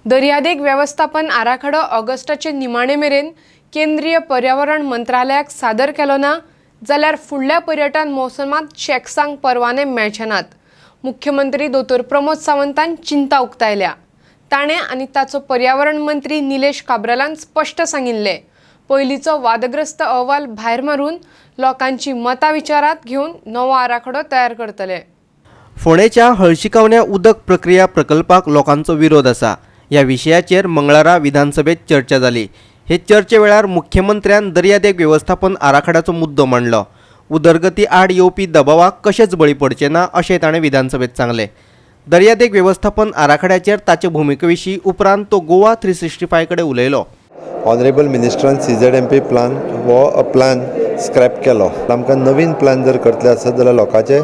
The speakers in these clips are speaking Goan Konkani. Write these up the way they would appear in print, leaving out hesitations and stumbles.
दर्यादेग वेवस्थापन आराखडो ऑगस्टाचे निमाणे मेरेन केंद्रीय पर्यावरण मंत्रालयाक सादर केलो ना जाल्यार फुडल्या पर्यटन मोसमांत शॅक्सांक परवाने मेळचे नात. मुख्यमंत्री दोतोर प्रमोद सावंतान चिंता उक्तायल्या. ताणें आनी ताचो पर्यावरण मंत्री निलेश काब्रालान स्पश्ट सांगिल्लें, पयलींचो वादग्रस्त अहवाल भायर मारून लोकांची मतां विचारांत घेवन नवो आराखडो तयार करतले. फोंडेच्या हळशिकावण्या उदक प्रक्रिया प्रकल्पाक लोकांचो विरोध आसा. ह्या विशयाचेर मंगळारा विधानसभेत चर्चा जाली. हे चर्चे वेळार मुख्यमंत्र्यान दर्यादेग वेवस्थापन आराखड्याचो मुद्दो मांडलो. उदरगती आड येवपी दबावाक कशेंच बळी पडचे ना अशें ताणें विधानसभेत सांगलें. दर्यादेग वेवस्थापन आराखड्याचेर ताचे भुमिके विशीं उपरांत तो गोवा 365 कडेन उलयलो. ऑनरेबल मिनिस्टरान सीझेडएमपी प्लान हो प्लान स्क्रॅप केलो. आमकां नवीन प्लान जर करतले आसत जाल्यार लोकांचें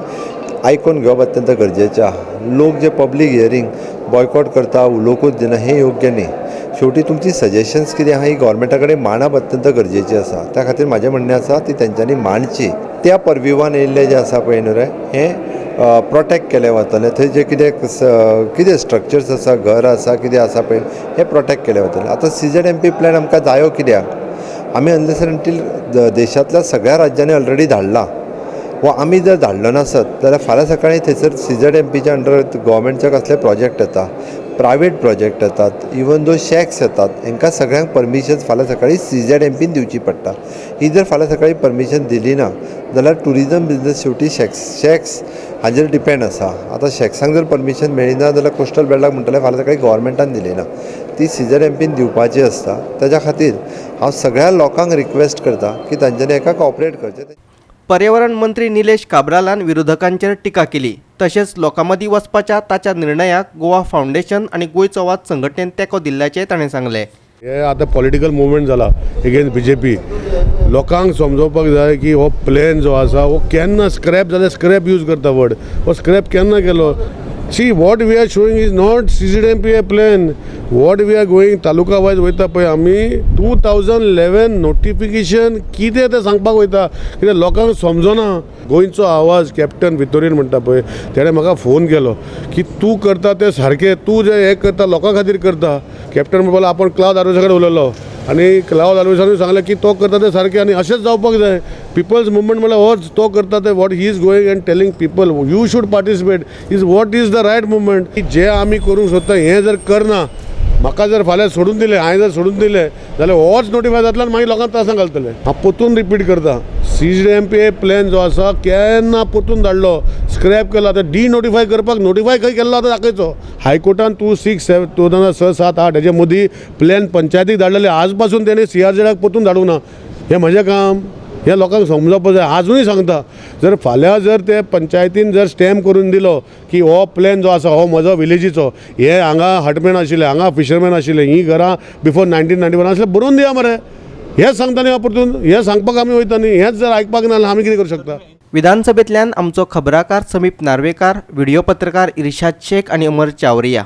आयकून घेवप अत्यंत गरजेचें आहा. लोक जे पब्लीक हियरींग बॉयकॉट करता, उलोवंकूच दिना, हें योग्य न्ही. शेवटी तुमची सजेशन्स कितें आहा ही गोवोरमेंटा कडेन मांडप अत्यंत गरजेचें आसा. त्या खातीर म्हाजें म्हणणें आसा, ती तेंच्यांनी मांडची. त्या पर्विवान येयल्लें जें आसा पळय न्हू रे, हें प्रोटेक्ट केलें वतलें. थंय जें कितें कितें स्ट्रक्चर्स आसा, घर आसा, कितें आसा पळय, हें प्रोटेक्ट केलें वतलें. आतां सीझेडएमपी प्लॅन आमकां जायो कित्याक? आमी अनलेस अंटील देशांतल्या सगळ्या राज्यांनी ऑलरेडी धाडला वा आमी जर धाडलो नासत जाल्यार फाल्यां सकाळीं थंयसर सीझेडएमपीच्या अंडर गोवोरमेंटचे कसले प्रोजेक्ट येता, प्रायवेट प्रोजेक्ट येतात, इवन दो शॅक्स येतात, हांकां सगळ्यांक परमिशन फाल्यां सकाळीं सीझेडएमपीन दिवची पडटा. ही जर फाल्यां सकाळीं परमिशन दिली ना जाल्यार ट्युरिजम बिजनस शेवटी शॅक्स हाजेर डिपेंड आसा. आतां शॅक्सांक जर परमिशन मेळ्ळी ना जाल्यार कोस्टल बेल्टाक म्हणटले फाल्यां सकाळीं गोवोरमेंटान दिली ना. ती सीझेडएमपीन दिवपाची आसता. ताच्या खातीर हांव सगळ्या लोकांक रिक्वेस्ट करता की तांच्यांनी हेका कॉपरेट करचें. पर्यावरण मंत्री निलेश काब्रालान विरोधकांचेर टिका केली. तशेंच लोकां मदीं वचपाच्या ताच्या निर्णयाक गोवा फावंडेशन आनी गोंयचो वाद संघटनेन तेंको दिल्ल्याचें ताणें सांगलें. हे आतां पॉलिटिकल मुवमेंट जाला अगेन्स्ट बीजेपी. लोकांक समजोवपाक जाय की हो प्लॅन जो आसा हो केन्ना स्क्रॅप जाल्यार, स्क्रॅप यूज करता वर्ड, हो स्क्रॅप केन्ना केलो? See, what we are showing is not CZMP plan. What we are going, taluka wise वयता पळय आमी, 2011 नोटिफिकेशन कितें तें सांगपाक वयता. कित्याक लोकांक समजना. गोंयचो आवाज कॅप्टन वितोरीन म्हणटा पळय, तेणें म्हाका फोन केलो की तूं करता तें सारकें, तूं जें हें करता लोकां खातीर करता. कॅप्टन म्हणपाक लागलो, आपूण क्लावद आल्वेसा कडेन उलयलो आनी क्लावद आल्वेसानूय सांगलें की तो करता तें सारकें आनी अशेंच जावपाक जाय. पिपल्स मुवमेंट म्हणल्यार होच, तो करता तें, what he is going and telling people you should participate is what is the right movement. जें आमी करूंक सोदता हें जर करना, म्हाका जर फाल्यां सोडून दिलें, हांवें जर सोडून दिलें जाल्यार होच नोटिफाय जातलो आनी मागीर लोकांक त्रासान घालतले. हांव परतून रिपीट करता, सीझेडएमपी प्लॅन जो आसा केन्ना परतून धाडलो, स्क्रॅप केलो. आतां डी नोटिफाय करपाक नोटिफाय खंय केल्लो आतां दाखयचो. हायकोर्टान 2 6 7 2006, 7, 8 हेजे मदीं प्लॅन पंचायतीक धाडलेले. आज पासून तेणी सीआरझेडाक परतून धाडूंक ना. हें म्हजें काम, हें लोकांक समजोवपाक जाय. आजुनूय सांगता, जर फाल्यां जर ते पंचायतीन जर स्टॅम्प करून दिलो की हो प्लॅन जो आसा हो म्हजो विलेजीचो, हे हांगा हटमॅन आशिल्ले, हांगा फिशरमॅन आशिल्ले, हीं घरां बिफोर 1991 आसलें, बरोवन दिया मरे. हें सांगता न्ही हांव परतून, हें सांगपाक आमी वयता न्ही. हेंच जर आयकपाक ना जाल्यार आमी कितें करूं शकता? विधानसभेंतल्यान आमचो खबराकार समीप नार्वेकार, व्हिडिओ पत्रकार इर्शाद शेख आनी अमर चावरिया.